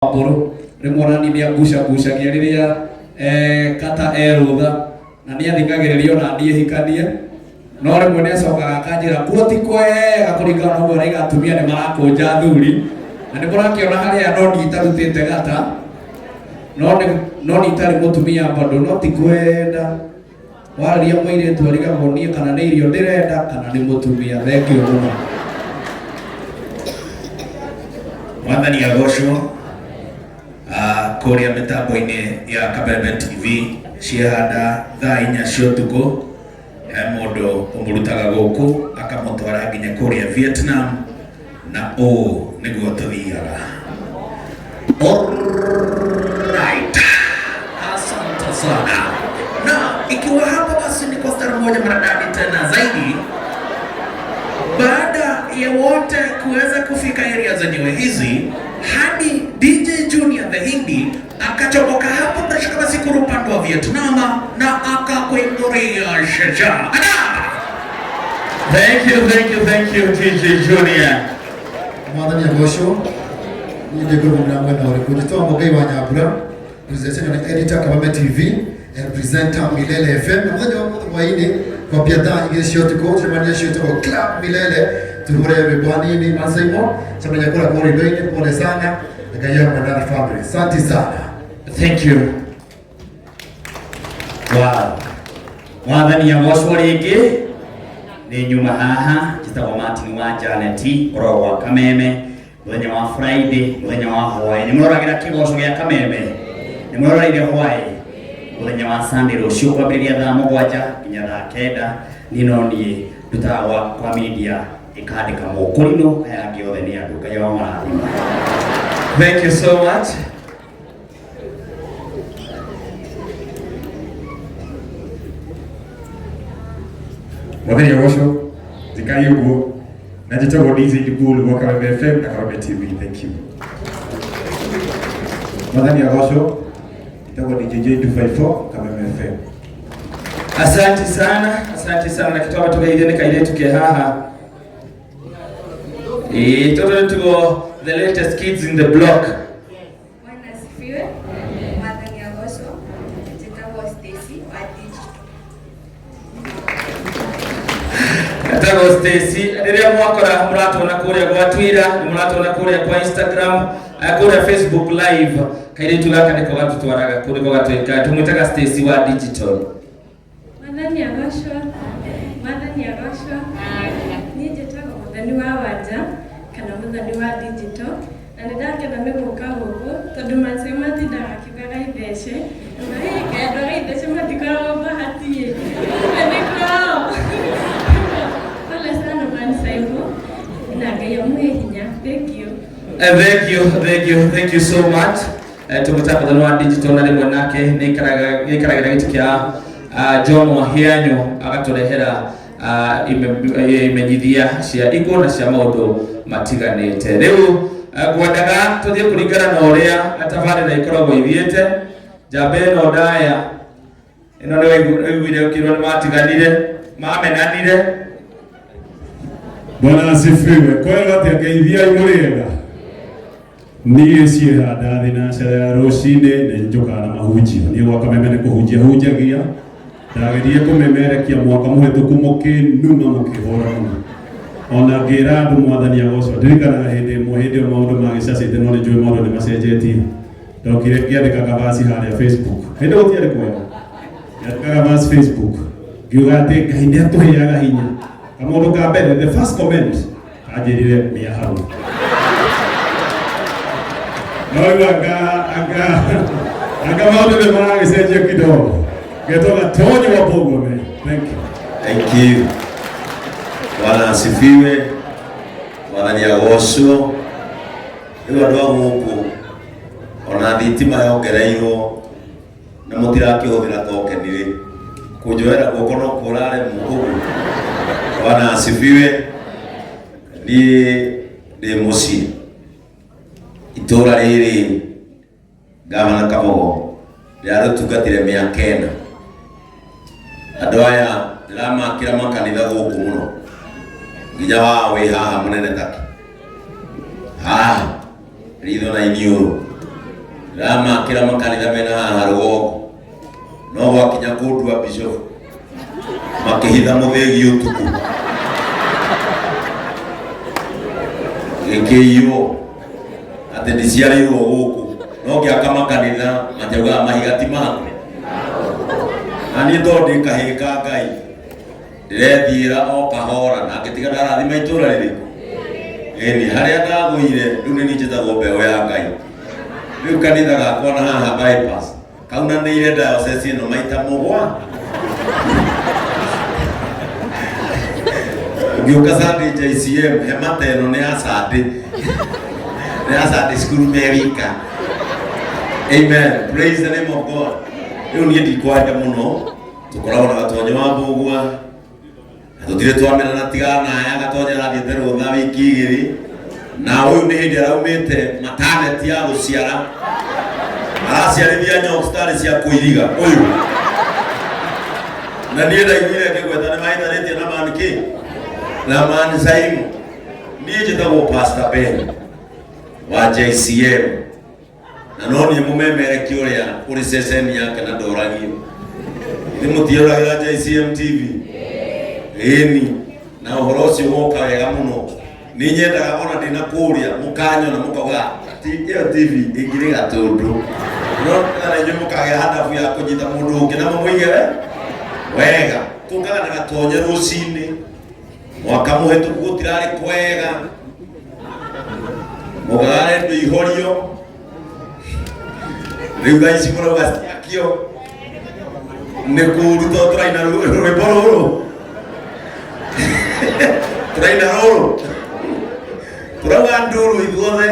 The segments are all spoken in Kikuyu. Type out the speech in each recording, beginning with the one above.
Mbũrũ rĩmwe ona niĩ nĩangucangucagia rĩrĩa kata erũtha na nĩathikagĩrĩria ona niĩ hikanie no rĩmwe nĩacokaga akanjĩra kuo ti kwega kũringana na ũguo araiga atumia nĩ marakũnja athuri na nĩ mũrakĩona harĩa no niĩ itarutĩte gata no nĩ no niĩ itarĩ mũtumia bado no ti kwenda warĩria mũirĩtu arigagwo niĩ kana nĩ irio ndĩrenda kana nĩ mũtumia. Thengiũ mũno. Mwathani agocwo. Kũrĩa mĩtambo-inĩ ya Kabembe TV ciehanda thaa 4 cia ũtukũ, he mũndũ ũmũrutaga gũkũ akamũtwara nginya kũrĩa Vietnam, na ũũ nĩguo tũthiaga. Alright. Asante sana. Na ikiwa hapa basi ni kwa stara moja maridadi tena zaidi, baada ya wote kuweza kufika area zenyewe hizi, hadi DJ Junior the Hindi akachomoka hapo bila shaka basi kuru upande wa Vietnam na akakuinguria shaja. Ada! Thank you, thank you, thank you DJ Junior. Mwathani agocwo. Niĩ ndĩ ngũrũmĩrĩra mwena ũrĩkũ? Njĩtagwo Mũngai wa Nyambura, presenter na editor Kabame TV and presenter Milele FM. Na mũthenya wa ũmũthĩ hwaĩ-inĩ kwambia thaa 2 cia ũtukũ cemania ciĩtagwo Club Milele, tũhũre rwĩmbo hanini Masaimo cemania kũrĩa korido-inĩ. Pole sana, Ngai hamwe na family. Asante sana. Thank you. Wow. Mwathani agocwo rĩngĩ. Nĩ nyuma haha njĩtagwo Martin wa Janet, ngoragwo gwa Kameme mũthenya wa Friday, mũthenya wa hwaĩ. Nĩ mũroragĩra kĩgoco gĩa Kameme? Nĩ mũroreire hwaĩ? Mũthenya wa Sunday rũciũ kwambĩrĩria thaa 7 nginya thaa 9, niĩ no niĩ ndutaga kwa media ĩkandĩka mũkũrinũ, aya angĩ othe nĩ andũ. Ngai amarathime. Thank you so much. Mwathani agocwo, thikai ũguo na njĩtagwo DJ Dibul gwa Kabembe FM na Kabembe TV. Thank you. Mwathani agocwo, njĩtagwo DJ J254 Kabembe FM. Asante sana, asante sana. Na kitu tugeithie nĩ kairĩtu ke haha. Ĩĩ, tũtũ nĩtuo the latest kids in the block. Bwana asifiwe. Mwathani agocwo, njĩtagwo Stacy wa digital. Etagwo Stacy. Rĩrĩa mwakora mũratuona kũrĩa gwa Twitter, nĩ mũratuona kũrĩa kwa Instagram, kũrĩa Facebook live, kairĩtu gaka nĩko gatũtwaraga kũu, nĩko gatwĩkaga. Tũmwĩtaga Stacy wa digital. Mwathani agocwo. Mwathani agocwo. Niĩ njĩtagwo Mũthoni wa Wanja kana Mũthoni wa digital, na nĩ ndakena nĩ gũka gũkũ tondũ macio matindaga akiugaga ithece. Kaĩ andũ a ithece matikoragwo bahati ĩ? Kumbe nĩ kwao. Pole sana Man Saimo, na Ngai amũhe hinya. Thank you. Thank you, thank you, thank you so much. Tũmwĩtaga Mũthoni wa digital na rĩmwe nake nĩ aikaragĩra gĩtĩ kĩa John Wahianyo agatũrehera imenyithia cia iguo na cia maũndũ matiganĩte. Rĩu ngwendaga tũthiĩ kũringana na ũrĩa tabarĩra ikoragwo ithiĩte. Njamba ĩno ndaya ĩno nĩ waiguire ũkĩrwo nĩ matiganire, mamenanire. Bwana asifiwe. Kwega atĩa ngeithiai mũrĩega? Niĩ ciehanda thĩ na cara ya rũcinĩ nĩ njũkaga na mahunjio. Niĩ gwa Kameme nĩ kũhunjia hunjagia. Ndageririe kũmemerekia mwaka mũhĩtũku mũkĩnuma mũkĩhũra mũno. Ona ngĩra andũ Mwathani agocwo. Ndirikanaga hĩndĩ ĩmwe hĩndĩ ĩyo maũndũ magĩcacĩte no nĩ njũĩ maũndũ nĩ macenjetie. Ndokire ngĩandĩka kabaci harĩa Facebook. Hĩndĩ gũtiarĩ kwega. Ngĩandĩka kabaci Facebook. Ngiuga atĩ Ngai nĩ atũheaga hinya. Kamũndũ ka mbere, the first comment, kanjĩrire mĩa hau. No rĩu anga maũndũ nĩ maragĩcenjia kidogo. Ngetwo Gatonyo wa Bogome. Thank you. Thank you. Bwana asifiwe. Mwathani agocwo. Rĩu andũ a gũkũ ona thitima yongereirwo na mũtirakĩhũthĩra tokeni rĩ, kũnjoera guoko no kũraremwo ũguo. Bwana asifiwe. Niĩ ndĩ mũciĩ itũũra rĩrĩ gavana Kabogo ndĩrarĩtungatire mĩaka 4. Andũ aya ndĩramakĩra makanitha gũkũ mũno nginya wao wĩ haha mũnene take haha ritho na iniũrũ. Ndĩramakĩra makanitha mena haha rũgongo no gwakinya kũndua bishop makĩhitha mũthĩgi ũtukũ gĩkĩiywo atĩ ndiciarĩirwo gũkũ no ngĩaka makanitha matiaugaga mahiga ti maku na niĩ tondũ ndĩ kahĩĩ ka Ngai ndĩrethiĩra o kahora na ngĩtiga ndarathima itũra rĩrĩkũ ĩni harĩa ndagũire rĩu nĩ niĩ njĩtagwo mbeũ ya Ngai rĩu kanitha gakwa na haha bypass kaunanĩire diocese ĩno maita mũgwa ngĩũka Sunday JCM hema ta ĩno nĩ ya Sunday nĩ ya Sunday school Merika amen praise the name of God rĩu niĩ ndikwaria mũno tũkoragwo na gatonyo wa mbũgua na tũtirĩ twamenana tiganaya gatonya arathiĩte rũtha wiki igĩrĩ na ũyũ nĩ hĩndĩ araumĩte mataneti ya gũciara araciarithia nyok citarĩ cia kũiriga ũyũ na niĩ ndaiguire ngĩgweta nĩ mahĩtanĩtie na man kĩ na man Saimu niĩ njĩtagwo Pastor Ben wa JCM na no niĩ mũmemereki ũrĩa ũrĩ ceceni yake na ndoragio nĩ mũtioragĩra JCM TV ĩni na ũhoro ũcio woka wega mũno nĩ nyendaga ona ndĩna kũrĩa mũkanyona mũkauga ĩyo TV ĩngĩrĩ gatũndũ no na inyuĩ mũkagĩa hadabu ya kũnyita mũndũ ũngĩ na mũmũige we wega tũkaga na gatonye rũcinĩ mwaka mũhĩtũku gũtirarĩ kwega mũgare ndũihorio rĩu thaa ici mũrauga ciakio nĩ kũũru tondũ tũraina rwĩmbo rũrũ tũraina rũrũ tũrauga nduru ithuothe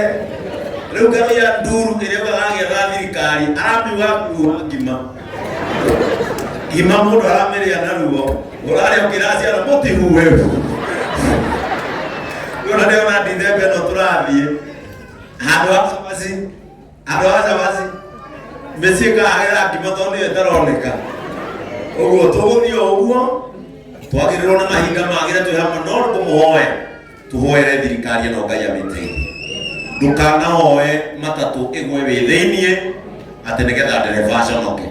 rĩu karoia nduru ĩrĩa ugaga agĩetha thirikari aramiuga kuuga ngima ngima mũndũ aramĩrĩa na ruo ũrarĩa ũkĩra ciana mũtihuhe rĩu na ndĩona ndithemba ĩno tũrathiĩ handũ ha cabaci handũ ha cabaci mĩciĩ kahagĩra ngima tondũ nĩyo ĩtaroneka ũguo tũgũthiĩ o ũguo twagĩrĩrwo nĩ mahinda magĩre twĩ hamwe no kũmũhoya tũhoere thirikari ĩno Ngai amĩteithie ndũkanahoe matatũ ĩgwe wĩ thĩiniĩ atĩ nĩgetha ndereba aconoke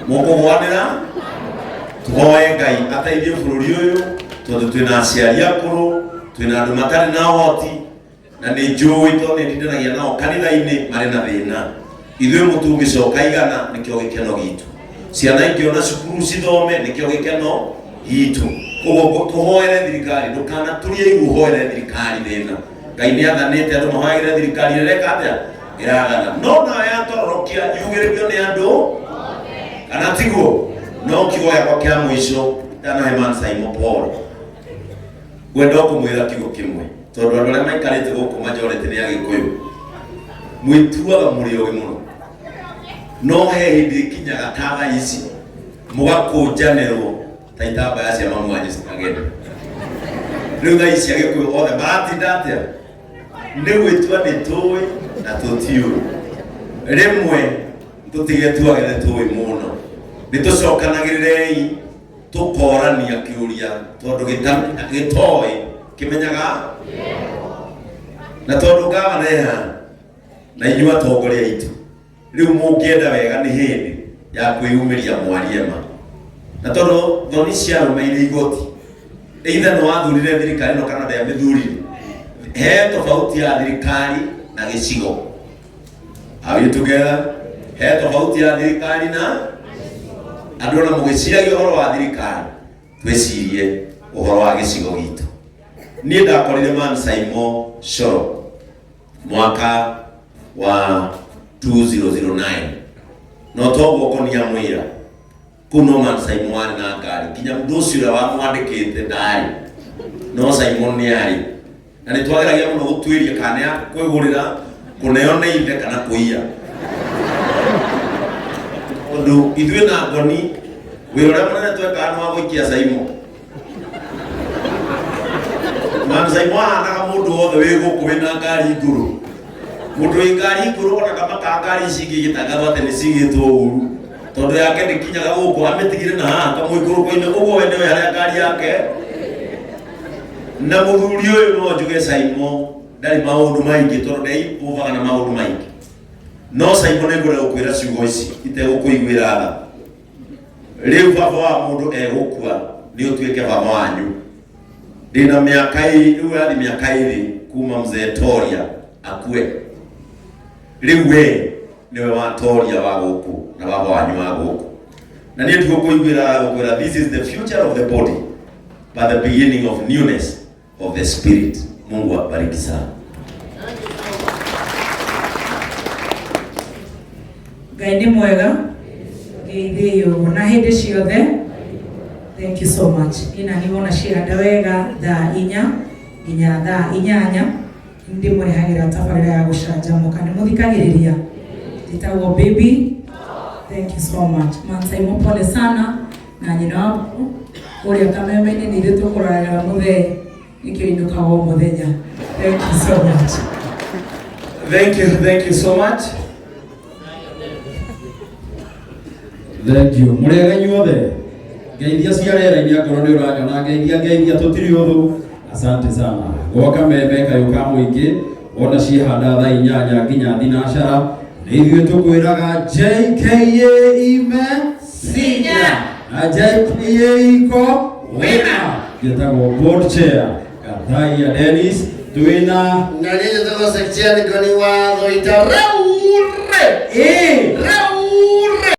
mũkũgwanĩra tũhoe Ngai ateithie bũrũri ũyũ tondũ twĩna aciari akũrũ twĩna andũ matarĩ na ũhoti na nĩ njũĩ tondũ nĩ ndindanagia nao kanitha-inĩ marĩ na thĩna ithuĩ mũtungĩcoka igana nĩkĩo gĩkeno gitũ ciana ingĩona cukuru cithome nĩkĩo gĩkeno gitũ koguo tũhoere thirikari ndũkanaturie igu ũhoere thirikari thĩna Ngai nĩ athanĩte andũ mahoyagĩre thirikari ĩrĩa ĩreka atĩa ĩrathana no nayo yatororokia yugĩrĩrio nĩ andũ kana tiguo no kiugo gĩakwa kĩa mũico ndanahe man Simon Paul ngwenda o kũmwĩra kiugo kĩmwe tondũ andũ arĩa maikarĩte gũkũ majority nĩ agĩkũyũ mwĩtuaga mũrĩ ogĩ mũno no he hĩndĩ ĩkinyaga ta thaa ici mũgakũnjanĩrwo ta itambaya cia mamu wanyu cikagenda rĩu thaa ici agĩkũyũ othe maratinda atĩa nĩ gwĩtua nĩ tũĩ na tũtiũĩ rĩmwe tũtigetuage nĩ tũĩ mũno nĩ tũcokanagĩrĩrei tũkorania kĩũria tondũ gĩtoĩ kĩmenyaga na tondũ ngavana e haha na inyuĩ atongoria aitũ rĩu mũngĩenda wega nĩ hĩndĩ ya kwĩyumĩria mwarie ma na tondũ thoni cia arũme irĩ igoti either nĩ wathurire thirikari ĩno kana ndĩamĩthurire he tofauti ya thirikari na gĩcigo Are we together? He tofauti ya thirikari na andũ ona mũgĩciragia ũhoro wa thirikari twĩcirie ũhoro wa gĩcigo gitũ niĩ ndakorire man Saimo Coro mwaka wa 2009 no toguo ngonia mwĩra kũu no man Simon warĩ na ngari nginya mũndũ ũcio ũrĩa wamwandĩkĩte ndarĩ no Simon nĩ arĩ na nĩ twageragia mũno gũtuĩria kana nĩ kwĩgũrĩra kũneo nĩ ithe kana kũiya tondũ ithuĩ na ngoni wĩra ũrĩa mũnene twekaga nĩ wa gũikia Simon man Simon ahanaga mũndũ wothe wĩ gũkũ wĩna ngari ngũrũ mũndũ wĩ ngari ngũrũ ona kamaka ngari ici ingĩ igĩtangathwo atĩ nĩ cigĩtwo ũru tondũ yake ndĩkinyaga gũkũ amĩtigire na haha kamũikũrũko-inĩ ũguo we nĩwe harĩa ngari yake na mũthuri ũyũ no njuge Saimo ndarĩ maũndũ maingĩ tondũ ndeimũvaga na maũndũ maingĩ No Simon nĩngwenda gũkwĩra ciugo ici itegũkũiguĩra tha. Rĩu baba wa mũndũ egũkua nĩ ũtuĩke baba wanyu. Ndĩna mĩaka rĩu yathi mĩaka ĩrĩ kuma mzee Toria akue. Rĩu we nĩwe wa Toria wa gũkũ na baba wanyu wa gũkũ. Na niĩ ndigũkũiguĩra tha, ngũkwĩra this is the future of the body but the beginning of newness of the spirit. Mungu akubariki sana. Ngai nĩ mwega ngeithĩywo na hĩndĩ ciothe. Thank you so much. Niĩ nani wona ciehanda wega thaa 4 nginya thaa 8 ndĩmũrehagĩra tabarĩra ya gũcanjamũka. Nĩ mũthikagĩrĩria? Njĩtagwo Baby. Thank you so much. Mansaimo pole sana na nyina wa kũrĩa Kameme-inĩ nĩ ithuĩ tũkũroragĩra mũthee nĩkĩo inũkaga o mũthenya. Thank you so much. Thank you so much. Thank you. Mũrĩega inyuothe. Ngeithia cia rĩera-inĩ angorwo nĩ ũranyona, ngeithia ngeithia tũtirĩ ũthũ. Asante sana. Gwa Kameme kayũ ka mũingĩ, wona ciehanda thaa 8 nginya thinacara, nĩ ithuĩ tũkwĩraga JKA ime Sinya. Na JKA iko wina. Njĩtagwo board chair Gathaia Dennis, twĩna na niĩ njĩtagwo Secretary Ngoni wa Thũita. Rĩu rĩ. Ĩ.